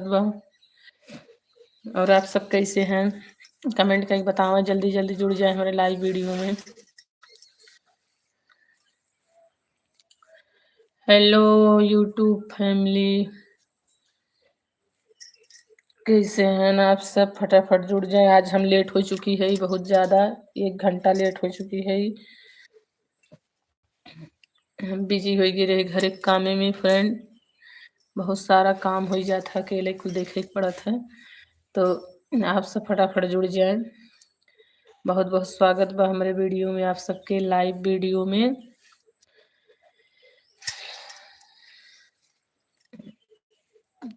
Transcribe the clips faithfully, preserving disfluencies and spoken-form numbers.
बा। और आप सब कैसे हैं? Comment करके बतावा, जल्दी जल्दी जुड़ जाए हमारे live video में। Hello YouTube family, कैसे हैं आप सब? फटाफट जुड़ जाए। आज हम late हो चुकी है बहुत ज़्यादा, एक घंटा late हो चुकी है। हम busy होइ गए रहे घर के कामे में friend, बहुत सारा काम होइ जात है, अकेले कुल देखे के पड़त है। तो आप सब फटाफट जुड़ जाए। बहुत बहुत स्वागत बा हमरे video में, आप सबके live video में।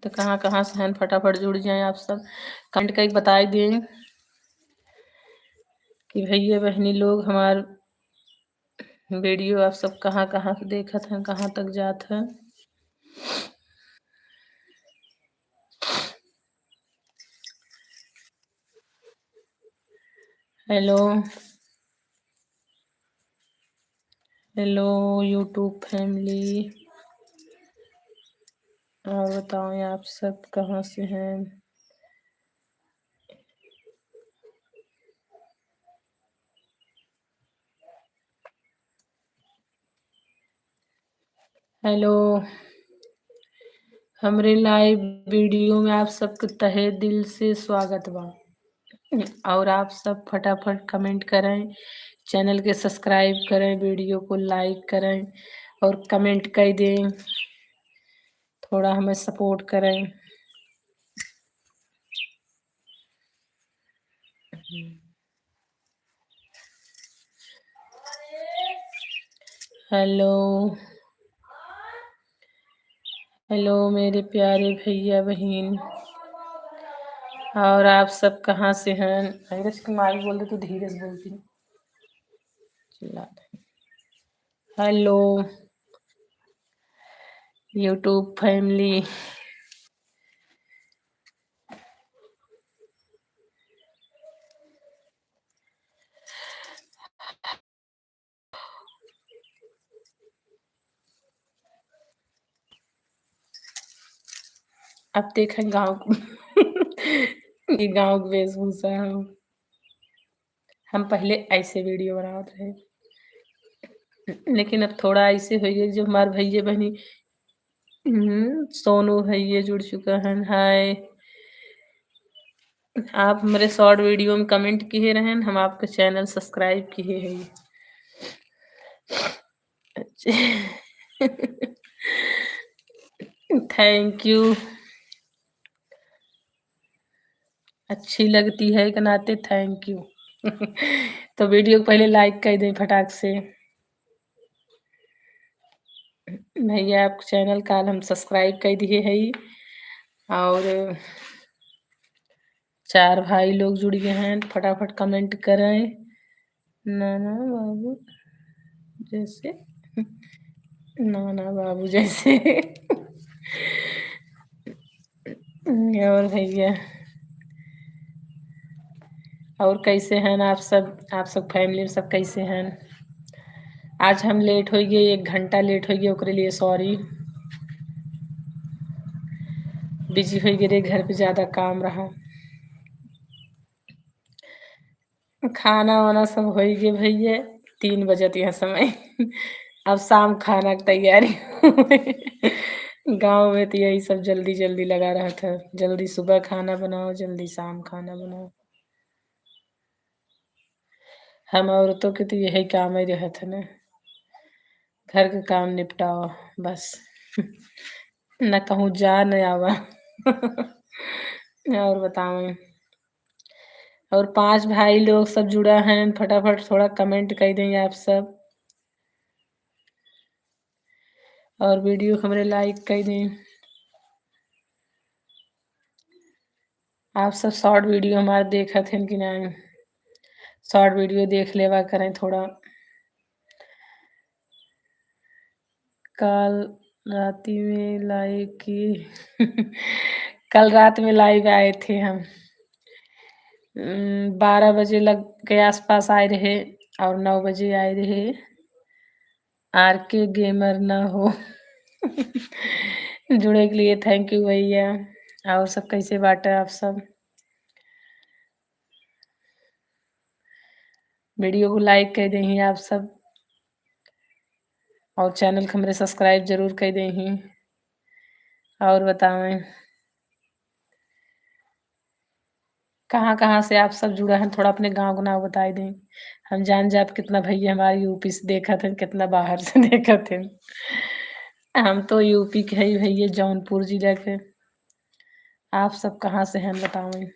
तो कहाँ कहाँ से हैं, फटाफट जुड़ जाए आप सब, comment करके बताई दें कि भैया बहनी लोग हमार video आप सब कहाँ कहाँ से देखत हैं, कहाँ तक जात है। Hello, hello YouTube family, और बताओ आप सब कहाँ से हैं? Hello, हमरे live video में आप सबके तहे दिल से स्वागत बा। और आप सब फटाफट comment करें, channel के subscribe करें, video को like करें और comment कर दें, थोड़ा हमें support करें। Hello, hello मेरे प्यारे भैया बहिन, और आप सब कहाँ से हैं? धीरज की माई बोल दे, तू धीरज बोलती। चिल्ला दे। Hello YouTube family, अब देखें गाँव क-, ये गाँव के वेशभूषा है। हम पहले ऐसे video बनावत रहे, लेकिन अब थोड़ा ऐसे होइ गए, जो हमार भैया बहनी, हम्म, सोनू भैया जुड़ चुका है, hi। आप हमरे short video में comment किहे रहेन, हम आपके channel subscribe किहे हई। Thank you। अच्छी लगती है के नाते thank you। तो video को पहले like कर दें फटाक से। भैया, आपको channel काल हम subscribe कर दिए है और चार भाई लोग जुड़ गए हैं, फटाफट comment करें। नाना बाबू जैसे, नाना बाबू जैसे। और भैया, और कैसे हैं आप सब? आप सब family में सब कैसे हैं? आज हम late होइ गए, एक घंटा late होइ गए, ओकरे लिए sorry। Busy होइ गए रहे, घर पे ज्यादा काम रहा। खाना वाना सब होइ गए भैया, तीन बजत यहाँ समय। अब शाम खाना की तैयारी। गाँव में तो यही सब जल्दी जल्दी लगा रहत है, जल्दी सुबह खाना बनाओ, जल्दी शाम खाना बनाओ। हम औरतों के तो यही काम ही रहत है ना, घर के काम निपटाओ बस। न कहूँ जा न आवा। और बताओ, और पांच भाई लोग सब जुड़ा हैं, फटाफट थोड़ा comment कर दें आप सब और video हमरे like कर दें। आप सब short video हमारे देखत हैं कि नहीं? Short video देख लेवा करें थोड़ा। कल राती में live की, कल रात में live आए थे हम। उम, बारह बजे लग के आसपास आए रहे और नौ बजे आए रहे। आर के gamer ना हो। जुड़े के लिए thank you भैया। और सब कैसे बाटे आप सब? वीडियो को like कर देही आप सब, और चैनल को हमरे subscribe जरूर कर देही। और बतावें, कहाँ कहाँ से आप सब जुड़ा हैं, थोड़ा अपने गाँव को नाम बताई दें, हम जान जाब कितना भैया हमारे यूपी से देखत हैं, कितना बाहर से देखत हैं। हम तो यूपी के हई भैया, जौनपुर जिला के। आप सब कहाँ से हैं बतावें।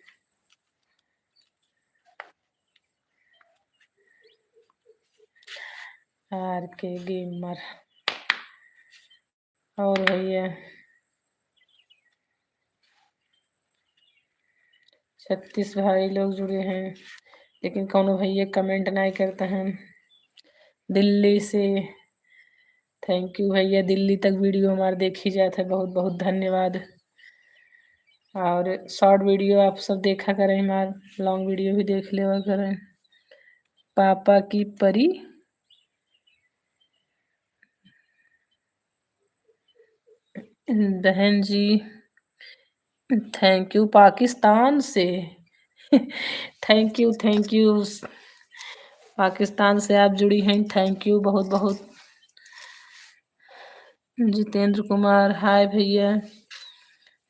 आर के गेमर। और भैया, छत्तीस भाई लोग जुड़े हैं, लेकिन कौनो भैया comment नहीं करते हैं। दिल्ली से thank you भैया, दिल्ली तक वीडियो हमार देखी जात है, बहुत बहुत धन्यवाद। और short वीडियो आप सब देखा करें, हमार long वीडियो भी देख लेवा करें। पापा की परी बहन जी, thank you पाकिस्तान से। Thank you, thank you। पाकिस्तान से आप जुड़ी हैं, thank you बहुत बहुत। जितेंद्र कुमार, हाय भैया,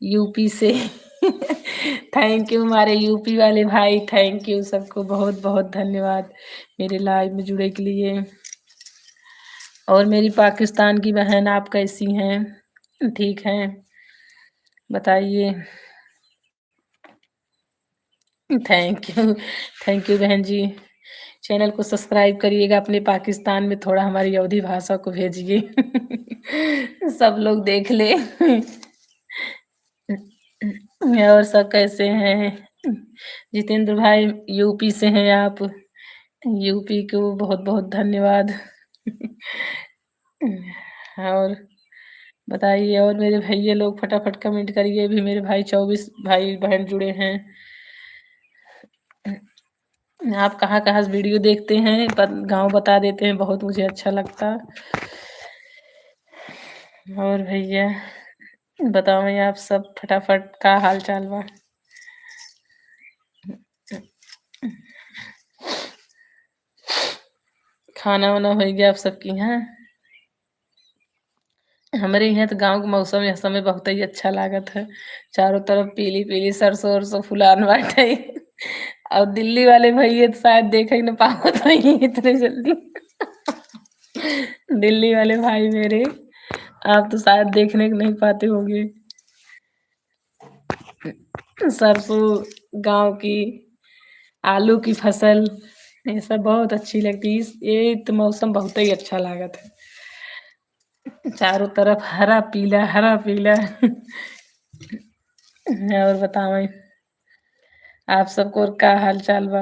यूपी से। Thank you हमारे यूपी वाले भाई, thank you सबको, बहुत बहुत धन्यवाद मेरे live में जुड़े के लिए। और मेरी पाकिस्तान की बहन, आप कैसी हैं? ठीक हैं, बताइए। Thank you, thank you बहन जी। चैनल को subscribe करिएगा, अपने पाकिस्तान में थोड़ा हमारी अवधी भाषा को भेजिए। सब लोग देख ले। और सब कैसे हैं? जितेंद्र भाई, यूपी से हैं आप, यूपी को बहुत बहुत धन्यवाद। और बताइए, और मेरे भैया लोग फटाफट comment करिए। अभी मेरे भाई चउबीस भाई बहन जुड़े हैं। आप कहाँ कहाँ से वीडियो देखते हैं, गाँव बता देते हैं, बहुत मुझे अच्छा लगता। और भैया बतावें आप सब फटाफट का हाल चाल बा। खाना वाना होइ गया आप सबकी? हाँ, हमरे यहाँ तो गाँव के मौसम यह समय बहुत ही अच्छा लागत है, चारों तरफ पीली पीली सरसों उरसों फुलान बाटे। और दिल्ली वाले भैया तो शायद देखे ही ना पावत होई इतने जल्दी। दिल्ली वाले भाई मेरे, आप तो शायद देखने को नहीं पाते होंगे। सरसों, गाँव की आलू की फसल, ये सब बहुत अच्छी लगती है। इस, ये तो मौसम बहुत ही अच्छा लागत है, चारों तरफ हरा पीला, हरा पीला। और बतावें आप सबको और का हाल चाल बा?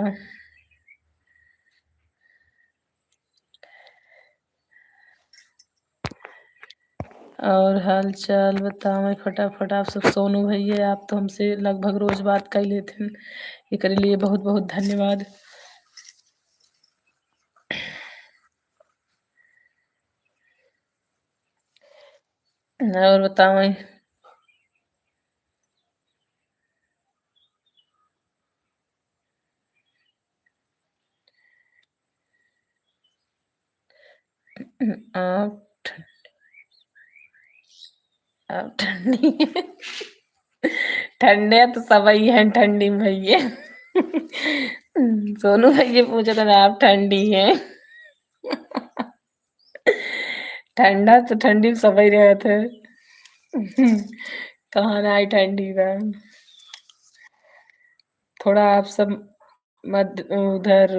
और हाल चाल बतावें फटाफट आप सब। सोनू भैया, आप तो हमसे लगभग रोज बात कर लेते हैं, एकरे लिए बहुत बहुत धन्यवाद। और बतावें। आप ठंडी, आप ठंडी। ठंडे तो सबही हैं ठंडी में भैया। सोनू भैया पूछत हैं, आप ठंडी हैं? ठंडा तो ठंडी में सबही रहत है। कहाँ ना आई ठंडी बा। थोड़ा आप सब मध-, उधर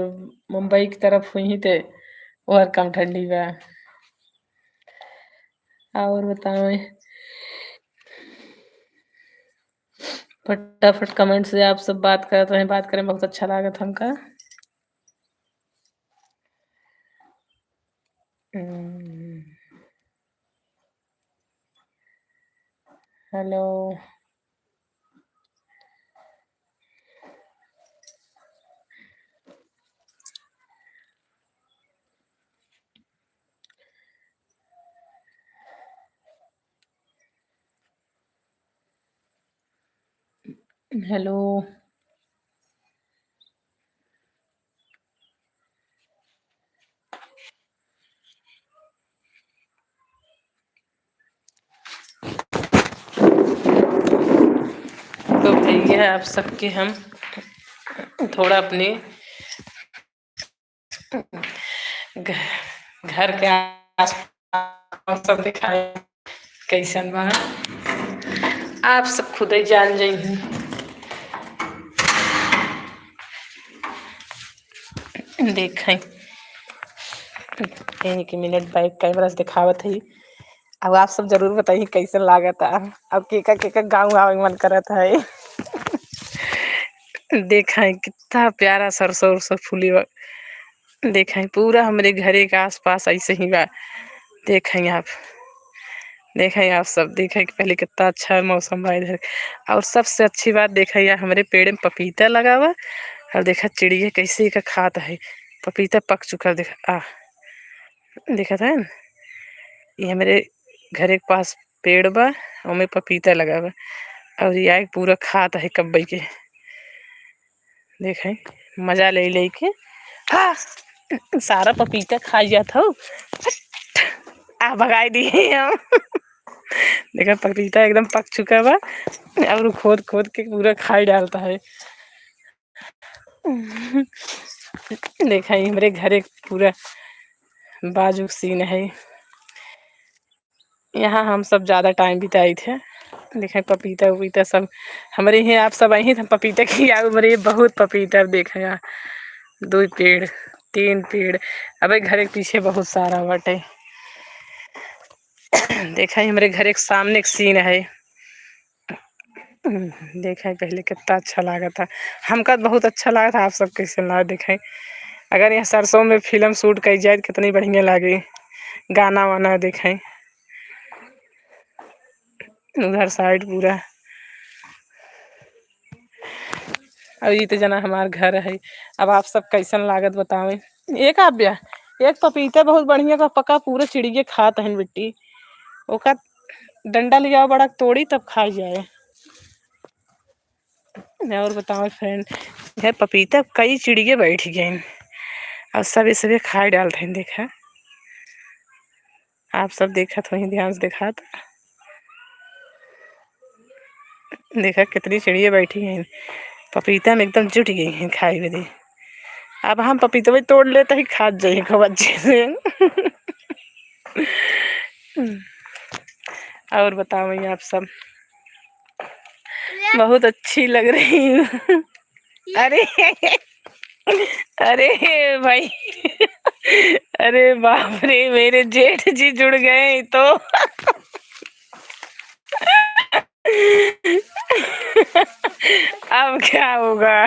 मुंबई की तरफ हुई ही ते और कम ठंडी बा। और बतावें, फटाफट comment से आप सब बात करत रहें, बात करें बहुत अच्छा लागत हमका। हम्म। हेलो। हेलो। तो भैया, आप सबके हम थोड़ा अपने घ-, घर के आसपास सब दिखाए, कैसन बा, आप सब खुदे जान जइहीं। देखें, एक मिनट बैक कैमरा से दिखावत है। अब आप सब जरूर बताइए कैसन लागत है। अब केका केका गाँव आवे के मन करत है। देखें कितना प्यारा सरसों उरसों फूली बा। देखें पूरा हमरे घरे के आसपास ऐसे ही बा। देखें आप, देखें आप सब, देखें कि पहले कितना अच्छा मौसम बा इधर। और सबसे अच्छी बात देखें यार, हमरे पेड़ में पपीता लगा बा। और देखा चिड़िया कैसे एका खात है, पपीता पक चुका। देखा आ, देखत है न, ये हमरे घरे के पास पेड़ बा, ओमे पपीता लगा बा। और ये आके पूरा खात है कब्बे के। देखे, मजा ले ले के। हाँ, सारा पपीता खा जात हौ। आ, भगाई दिए हम। देखा, पपीता एकदम पक चुका बा और खोद खोद के पूरा खाई डालता है। देखा, ये हमरे घरे पूरा बाजू सीन है। यहाँ हम सब ज्यादा टाइम बिताई थे। देखें, पपीता उपीता सब हमरे यहाँ, आप सब आई हैं, हम पपीता की याद, हमरे यहाँ बहुत पपीता। अब देखें, यहाँ दो पेड़, तीन पेड़, अबे घर के पीछे बहुत सारा बाटे। देखा, हमरे घर के सामने एक सीन है। देखें, पहले कितना अच्छा लागत था, हमका बहुत अच्छा लागत था। आप सब कैसे ना देखें, अगर यहाँ सरसों में फिल्म शूट करी जाए तो कितनी बढ़िया लागे, गाना वाना देखें। उधर साइड पूरा। और ये तो जना हमार घर है। अब आप सब कैसन लागत बतावें। एक आब्या, एक पपीता बहुत बढ़िया का पका, पूरा चिड़िया खात हन बिट्टी। ओका डंडा ले जाओ बड़ा तोड़ी, तब खाई जाए। और बताओ फ्रेंड, ये पपीता कई चिड़िया बैठ गई और सबे सबे खाए डाल रहे हैं। देखा, आप सब देखत होइहीं, ध्यान से देखात। देखा कितनी चिड़िया बैठी हैं, पपीता में एकदम जुट गई हैं खाए बदे। अब हम पपीतवे तोड़ लेते ही खात जाइए खूब अच्छे से। और बताओ आप सब, बहुत अच्छी लग रही हूँ। अरे, अरे भाई, अरे बाप रे, मेरे जेठ जी जुड़ गए तो। अब क्या होगा?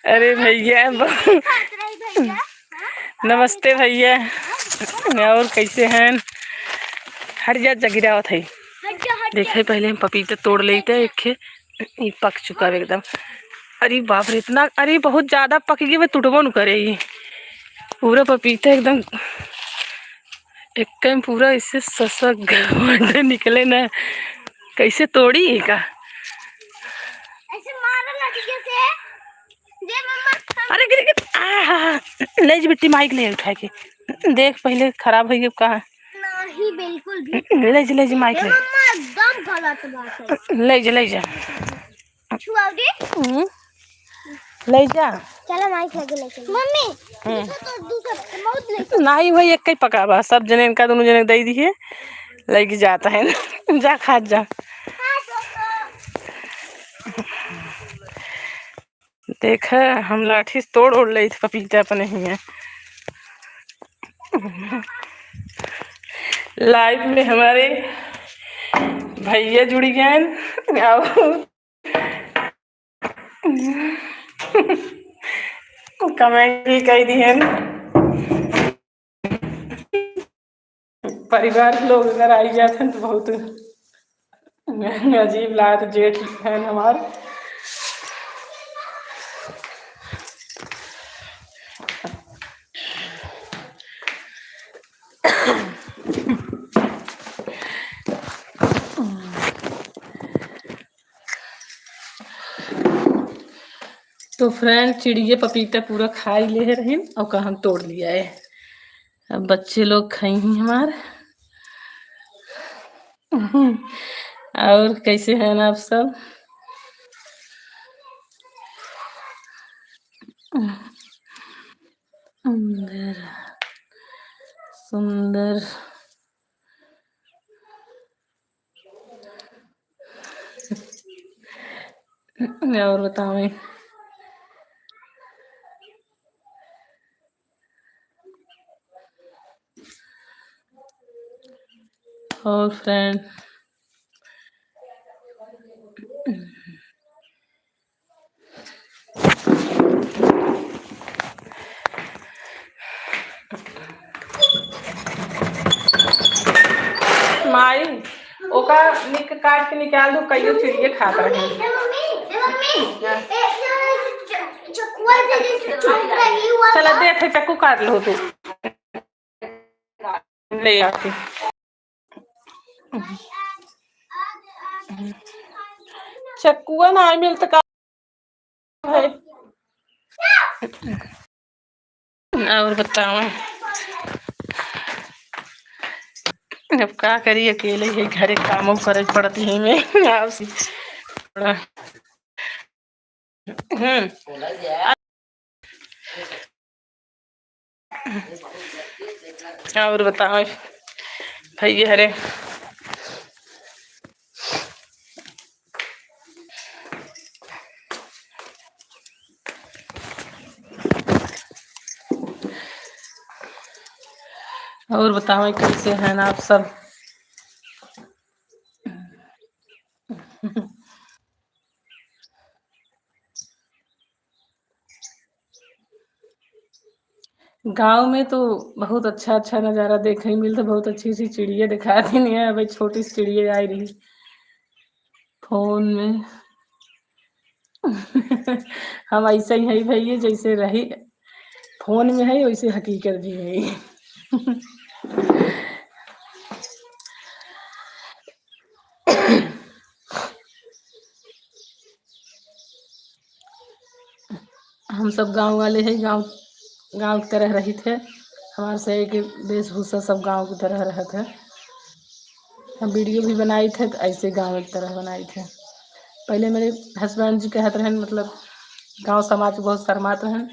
अरे भैया, ब-, नमस्ते भैया, और कैसे हैं? हट जा, जगिरावत है। देखे, पहले हम पपीता तोड़ लेते हैं, एक खे, ई पक चुका है एकदम। अरे बाप रे, इतना, अरे बहुत ज्यादा पक गई, मैं टूटबो न करे ई। पूरा पपीता एकदम एक में पूरा ऐसे ससक निकले ना, कैसे तोड़ी ई का? ऐसे मारो लड़िया से। दे मम्मा। अरे गिर गिर, आ, हा, हा। ले जी बिट्टी, माइक ले उठा के। देख पहले खराब हो गया का। नहीं, बिल्कुल भी। ले जी, ले जी, माइक ए ले। मम्मा, एकदम गलत बात है। ले जी, ले जा। छुआओ दे। हम्म। ले जा। चलो, माइक लगे लेके। मम्मी, हम्म। दूसरा तो, दूसरा बहुत लेके। नहीं, वही एक ही पका बा, सब जने इनका दोनों जने दे दिए, लेके जाता है। जा, खा जा। हाँ, दोस्तों। देखा, हम लाठी से तोड़ ओड़ लेइत पपीता अपने हियाँ। लाइव में हमारे भैया जुड़ गए हैं और कमेंट भी कई दिए हैं। परिवार के लोग अगर आई जात हैं तो बहुत अजीब लागत। जेठ हैं हमार। तो friend, चिड़िये पपीता पूरा खाई ले रहिन, ओका हम तोड़ लिया है। अब बच्चे लोग खाई ही हमार। और कैसे हैं आप सब? अंदर सुंदर। और बतावें। और friend, माई, ओका निक काट के निकाल दो, कईयो चिड़िये खात रहे। ए मम्मी, ए मम्मी, ए, च-, च-, चकुआ दे दे, चुप रही हुआ चला था। देख, चक्कू काट लो तू। ले आके। चक्कुआ ना मिल तो का है? और बताओ, अब का करी, अकेले ही घरे कामों करे पड़ती है में। आओ सी, थोड़ा, हम्म। और बताओ भैया, अरे और बताओ कैसे हैं आप सब? गाँव में तो बहुत अच्छा अच्छा नजारा देखे मिलत, बहुत अच्छी अच्छी चिड़िया दिखात ही नहीं है। अभी छोटी सी चिड़िया आई रही फोन में। हम ऐसे ही है भैया, जैसे रही फोन में है वैसे हकीकत भी है। हम सब गाँव वाले हैं, गाँव, गाँव की तरह रहित है। हमारे से एक वेशभूषा सब गाँव की तरह रहत है। हम वीडियो भी बनाइत है तो ऐसे गाँव की तरह बनाइत है। पहले मेरे husband जी कहत रहन, मतलब गाँव समाज के बहुत शर्मात रहन,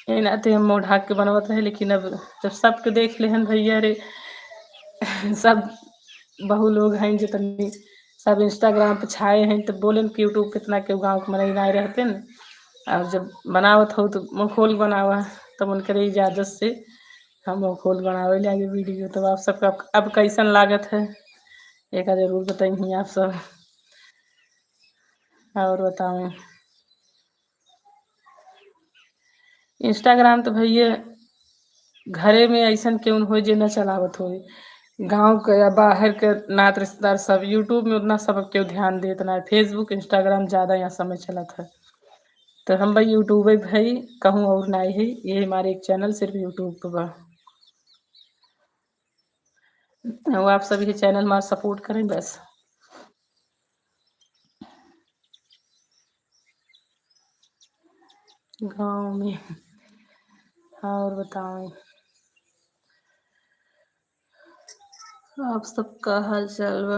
ये नाते हम मुँह ढाक के बनवत रहे, लेकिन अब जब सबके देख लेहन भैया रे, सब बहू लोग हैं जितनी, सब Instagram पे छाए हैं, तो बोलेन कि YouTube कितना केहू गाँव के मनई नाय रहते न। और जब बनावत हो तो मुँह खोल बनावा, तब उनकरे इजाजत से हम मुँह खोल बनावे लागे वीडियो। तब आप सबका अब, अब कैसन लागत है, एका जरूर बताइए आप सब। और बताओ, Instagram तो भैया घरे में ऐसन केहू न होए जे न चलावत होए। गाँव के या बाहर के नात रिश्तेदार सब YouTube में उतना सब केहू ध्यान देत ना है। Facebook, Instagram ज्यादा यहाँ समय चलत है। तो हम भाई YouTube भाई कहूँ और ना है, ये हमारे एक channel सिर्फ YouTube पे बा। वो आप सभी के channel हमारा support करें बस। गाँव में और बताओ, आप सबका हाल चाल बा?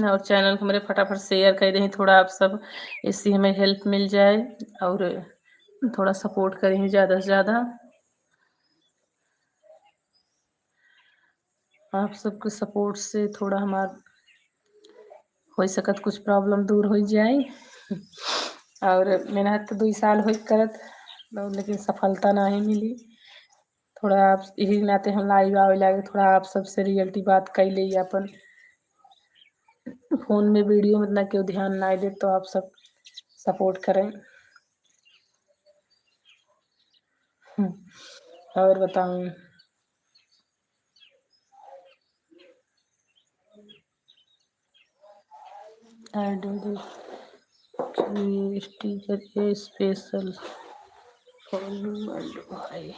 और channel को मेरे फटाफट share कर दें थोड़ा आप सब, इससे हमें help मिल जाए और थोड़ा support करें ज़्यादा से ज़्यादा। आप सबके support से थोड़ा हमार हो सकत कुछ problem दूर हो जाए। और मेहनत तो दुई साल हो करत, लेकिन सफलता नहीं मिली। थोड़ा आप यही नाते हम live आवे लागे, थोड़ा आप सबसे reality बात कई ले अपन। फोन में वीडियो में इतना क्यों ध्यान ना दे, तो आप सब support करें। हम्म, और बताऊं, Idol sticker ये special follow कर लो भाई।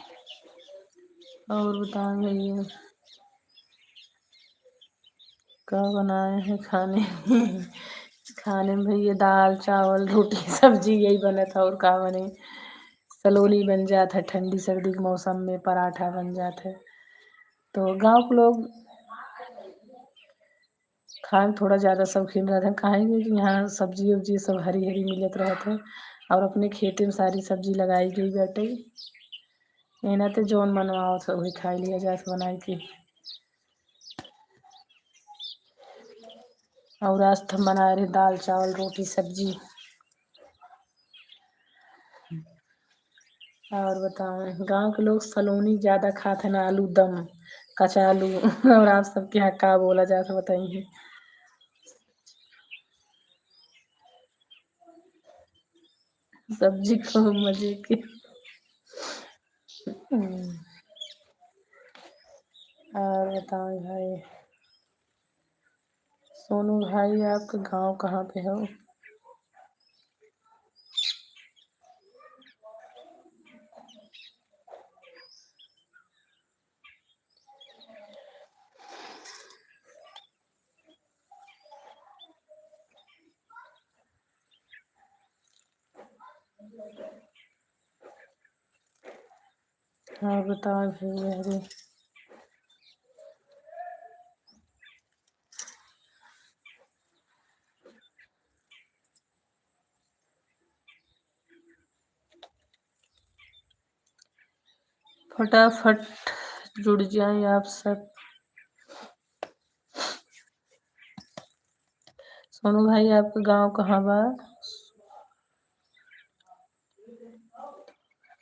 और बताओ भैया, का बनाए हैं खाने में? खाने में भैया दाल, चावल, रोटी, सब्जी यही बनत है, और का बने? सलोनी बन जात है ठंडी सर्दी के मौसम में, पराठा बन जात है। तो गाँव के लोग खाए में थोड़ा ज्यादा शौकीन रहत हैं, काहे कि यहाँ सब्जी उब्जी सब हरी हरी मिलत रहत है, और अपने खेते में सारी सब्जी लगाई गई बाटे। एना ते जौन मनवा आवत है, वही खाई लिया जात बनाई के। और आज तो हम बनाए रहे दाल, चावल, रोटी, सब्जी। और बताओ, गाँव के लोग सलोनी ज्यादा खात है ना, आलू दम, कच्चा आलू। और आप सबके यहाँ का बोला जात है, बताइए। सब्जी खूब मजे के। हम्म। और बताओ भाई, सोनू भाई, आपका गांव कहाँ पे हो? और बताओ भैया रे। फटाफट जुड़ जाए आप सब। सोनू भाई, आपके गांव कहाँ बा?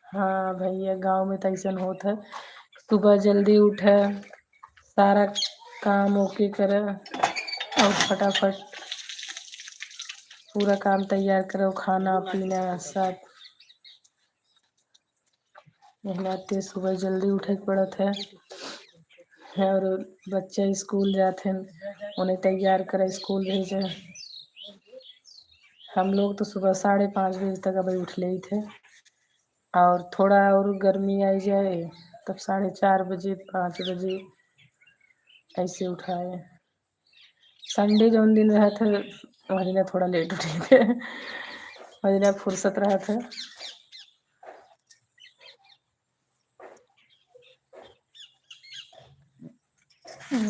हाँ भैया, गांव में तो ऐसन होत है, सुबह जल्दी उठे, सारा काम ओके करे और फटाफट पूरा काम तैयार करे, खाना पीना सब। मेहनत ते सुबह जल्दी उठे के पड़त है, और बच्चा स्कूल जात हैं, उन्हें तैयार करे, स्कूल भेजे। हम लोग तो सुबह साढ़े पाँच बजे तक अबे उठ लेत है, और थोड़ा और गर्मी आई जाए तब साढ़े चार बजे, पाँच बजे ऐसे उठाए। संडे जौन दिन रहत है, वह दिन थोड़ा लेट उठे थे, वह दिन फुर्सत रहत है।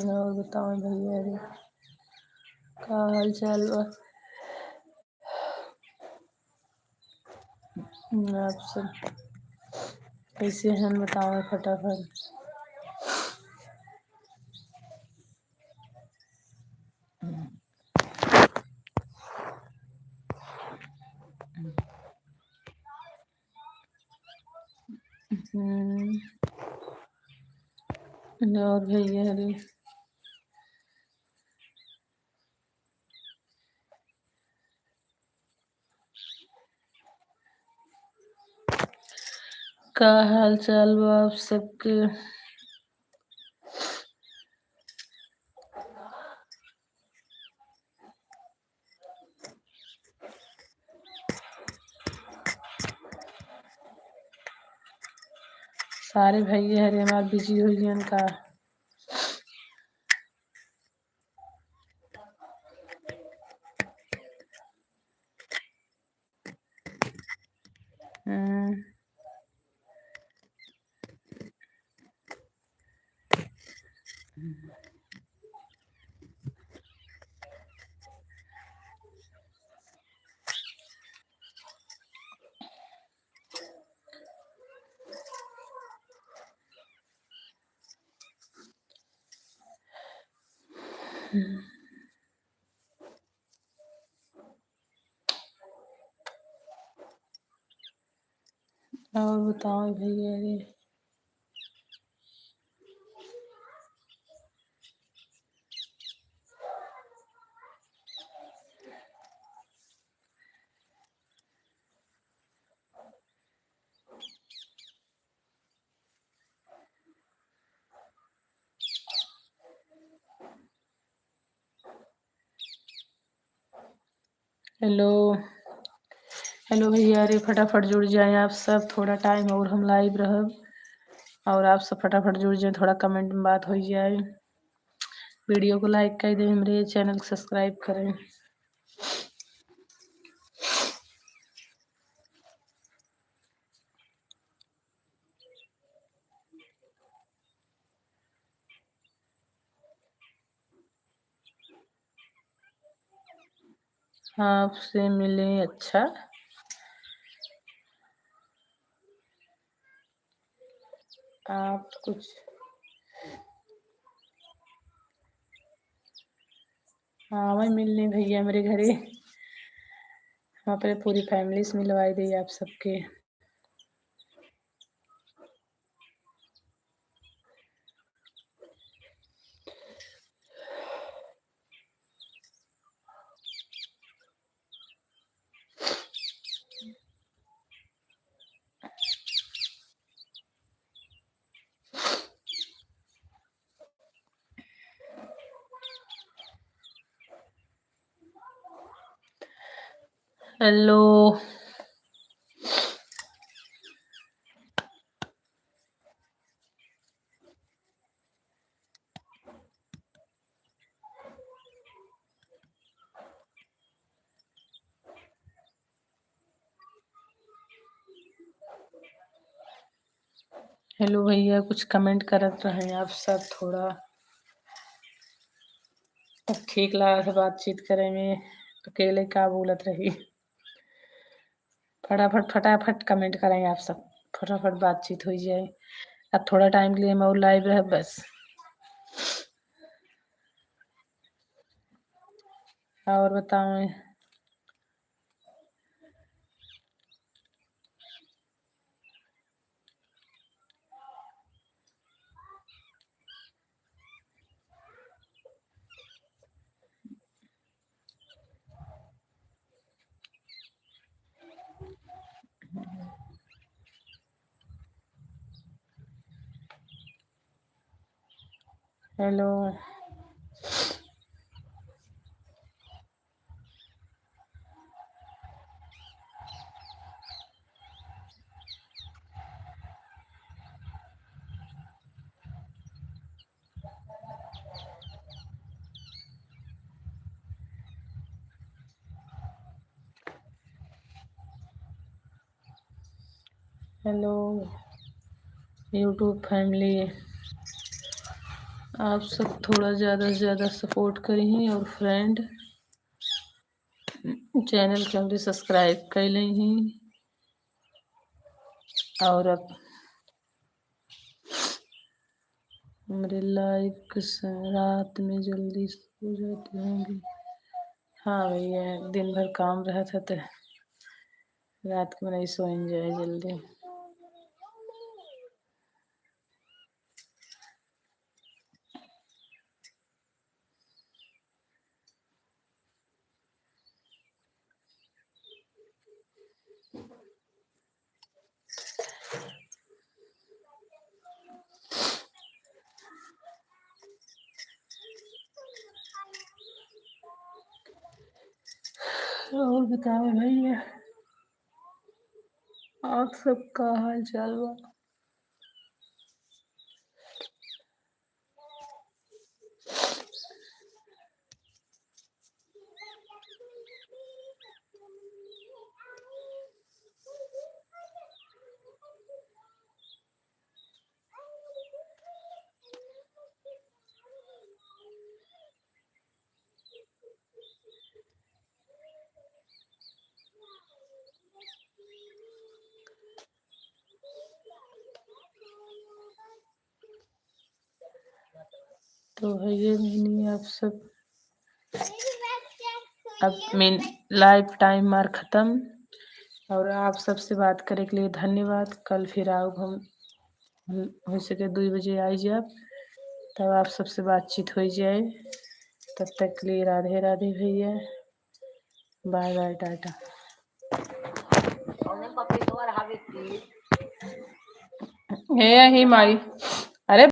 और बताओ भैया रे, का हाल चाल बा? आप सब कैसे हैं, बताओ फटाफट। हम्म। और भैया रे, का हाल चाल बा आप सबके? सारे भैया हरे हमार बिजी हो गए का? हम्म। और बताओ भैया रे। हेलो, हेलो भैया रे, फटाफट जुड़ जाएँ आप सब, थोड़ा टाइम और हम लाइव रहब और आप सब फटाफट जुड़ जाएँ, थोड़ा कमेंट में बात हो जाए। video को like कर दें, हमरे channel को subscribe करें। आपसे मिले अच्छा। आप कुछ, हाँ, वही मिलने भैया हमरे घरे। हम अपने पूरी family से मिलवाई देई आप सबके। Hello। Hello भैया, कुछ comment करत रहे आप सब थोड़ा। अब ठीक लागत है बातचीत करे में, अकेले का बोलत रही। फटाफट, फटाफट comment करें आप सब, फटाफट बातचीत हो जाए। अब थोड़ा time के लिए मैं और live रह बस। और बताओ। Hello। Hello YouTube family, आप सब थोड़ा ज़्यादा से ज़्यादा support करिहीं और friend channel के हमरे subscribe कर लें ही। और अब हमरे live के स-, रात में जल्दी सो जाते होंगे। हाँ भैया, दिन भर काम रहत है तो रात के नहीं सोइन जाए जल्दी। और बताओ भैया, आप सबका हाल चाल बा? तो भैया बहनी, आप सब, अब main live time हमार खतम, और आप सबसे बात करे के लिए धन्यवाद। कल फिर आउब हम, हो सके दुई बजे आई जाब, तब आप सबसे बातचीत हो जाए। तब तक के लिए राधे राधे भैया, bye bye, टाटा। हे ही माई।